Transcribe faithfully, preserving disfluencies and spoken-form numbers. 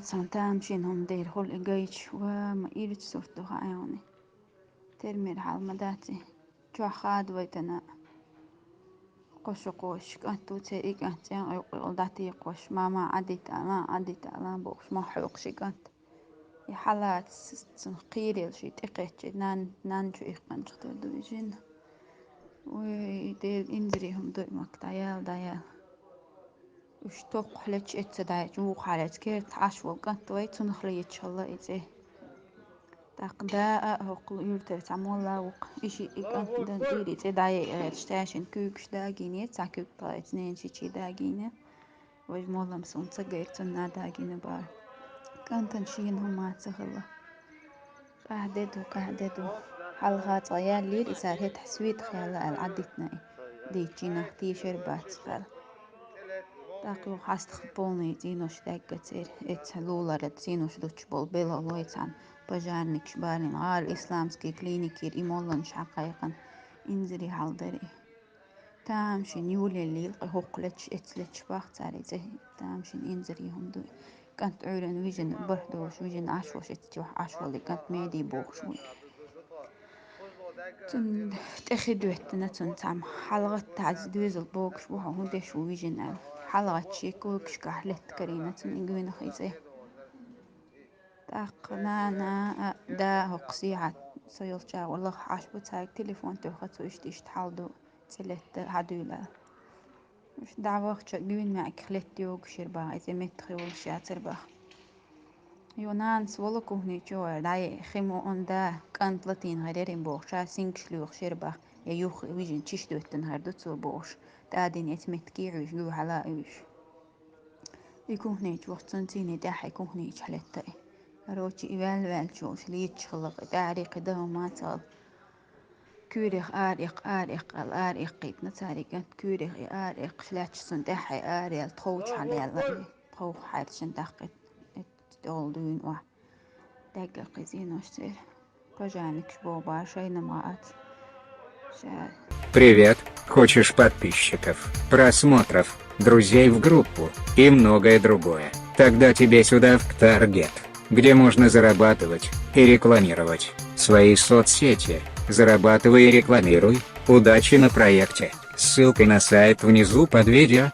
Сан тамашийна хӀума дера хул и гайча, ва ма ирча сурт ду хаайгӀуни. Термер хьал ма дац и. Чохь хадавайтана кхо шо кхочуш кӀант ву, церан и кӀант цӀен къуькъуьйгӀал дӀатийкхош, мама, Ӏадита ала, Ӏадита ала бохуш, мохь хьоькхуш и кӀант. И хьалаца цунах кхийрелла шиъ тӀекхеччи, нан-, нанна чу иккханчух тера ду и жин. Вай, Дела, инзаре хӀума ду и махка дӀаяла, дӀаяла. Уьш тоххахь леташ эцца дӀайча, вукхахь леташ керта Ӏаш волу кӀант вай, цунах леташ хилла и цӀе. ТӀаккха да а хӀокхул юьртара цхьа молла а ву-кх, и шиъ и кӀант дан тӀера и цӀе дӀаяйа гӀерташ, тӀаьшина куьйгаш дагийна, цхьа куьг тхайца ненан шичий дагийна. Важа моллам суна ца гайра, цунна а дагийна бара. КӀантана шена хӀума ца хилла. Къаьхьа де ду, къаьхьа де ду. Хьалха цкъа яьллера и цара, хӀетахь светах яьлла аьлла Ӏадитина и. Дийччи нах тешар бац аьлла. ТӀаккха юха хьастах полный зенош даьгга церан, эцца лулара зенош дуттуш болу белхалой цхьаьна, пожарникаш балийна, гӀала исламский клиникера и молланаш хьакхайкхина, инзаре хьал дара и. Тамашийна юлеллийла кхин хӀокху леташ, эцца леташ бах цара и цӀе, тамашийна инзаре хӀума ду и. КӀант Ӏуьйранна вижина, бархӀ долуш вижина Ӏаш волуш, эцца чохь Ӏаш волу и кӀант медий бохуш ву. Цунна тӀе хи доьттина цунна цхьамма. ХьалагӀатта хьаьжча доьзал богуш бу хьо, хӀун деш ву вижина аьлла. ХьалагӀатта шен когашкахь летта карийна цунна и гуьйнах и цӀе. ТӀаккха нана а, да а хӀокху сехьа со йолчу агӀор лаха Ӏаш бу, цаьрга телефон тоьхна, цо иштта-иштта хьал ду, цӀе летта хьадуьйла. Уьш дӀавахча, дуьйна маьӀгах летта йогуш яра баха, иза меттах йолуш яцара баха. Йо, нанас волу кухни чу вара, дӀаяйа, хи мукъана да, кӀант латийна хир яра бохуш, ша сингаш лоьхуш яра баха, я юха вижина чиш доьттина хир ду цо бохуш, тӀадина эца меттиге а Ӏуьйш, гуьйхьала а Ӏуьйш. И кухни чу вахча, цуьнан цӀийне тӀаьххье кухни чохь летта и. Короче, и ваьлла-ваьллачу уьш леташ хилла, кхин тӀаьхьарий кхин дан хӀума ца хилла. Куьйрех ара эккха, ара эккха аьлла, ара эккхийтина цара и кӀант, куьйрех и ара эккхаш лаьтташ цунна тӀаьххье ара яьлла, тховчахьа лаьлла и, тховха хьаьрчина даккхийта, эццахь тӀехула дуьйна охьа. Даьгга кхин зенош церан. Пожарникаш боху бара, шайна ма ац. Ша Привет, хочешь подписчиков, просмотров, друзей в группу и многое другое? Тогда тебе сюда в Таргет, где можно зарабатывать и рекламировать свои соцсети. Зарабатывай и рекламируй. Удачи на проекте. Ссылка на сайт внизу под видео.